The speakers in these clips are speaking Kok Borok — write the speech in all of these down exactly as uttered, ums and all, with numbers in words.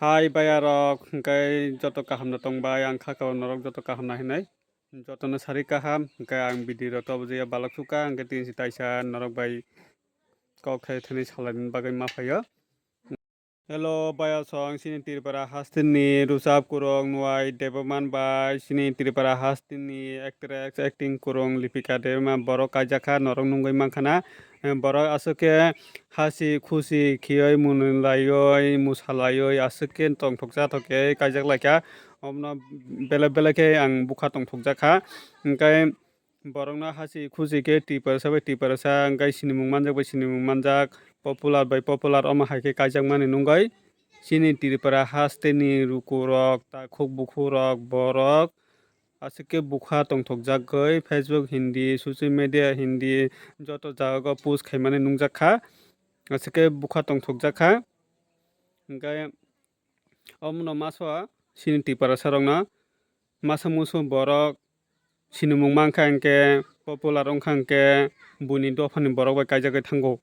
Hai baya rok, hwnkhe joto kaham no tong bai, ang kha khe norok joto kaham no hinwi. Joto no sari kaham, hwnkhe ang video rok tobo je balok sukha, hwnkhe tini si taisa norok bai kok khe thani salai bagwi ma phaio. Hello baya song, chini Tripura hasteni Ruchap Kurung Nwai Debbarman bai chini Tripura hasteni actress acting Kurung Lipika Debbarma borok kaijak kha, norok nungwi mankha na. Borok aswk khe hasi khusi khiyoi munlaioi musalaioi aswk khe tongthoksa thok khe kaijak lai kha. Omono belai belai khe ang bwkha tongthokjak kha. Hwnkhe borokno hasi khusi khe Tiprasa bai Tiprasa hwnkhe sinimung manjak bai sinimung manjak, popular bai popular omo hai khe kaijakmani nungwi chini Tripura hasteni rukurok, takhuk bukhurok, borok aswk khe bwkha tongthokjagwi Facebook hindi, social media hindi joto jagao post khaimani nungjak kha. Aswk khe bwkha tongthokjak kha. Hwnkhe omono masa chini Tiprasarokno masa musu borok sinimung mankha hwnkhe popular wngkha hwnkhe buini dophani borok bai kaijagwi thango.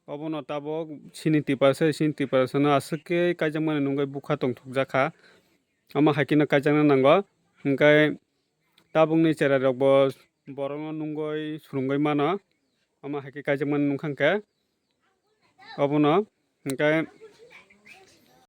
Obono tabuk chini Tiprasa, chini Tiprasano aswk khe kaijakmani nungwi bwkha tongthokjak kha. Omo hai kheno kaijakna nango. Hwnkhe tabukni cherai rokbo borokno nungwi swrwngwi mano. Omo hai khe kaijakmani nungkha hwnkhe obono hwnkhe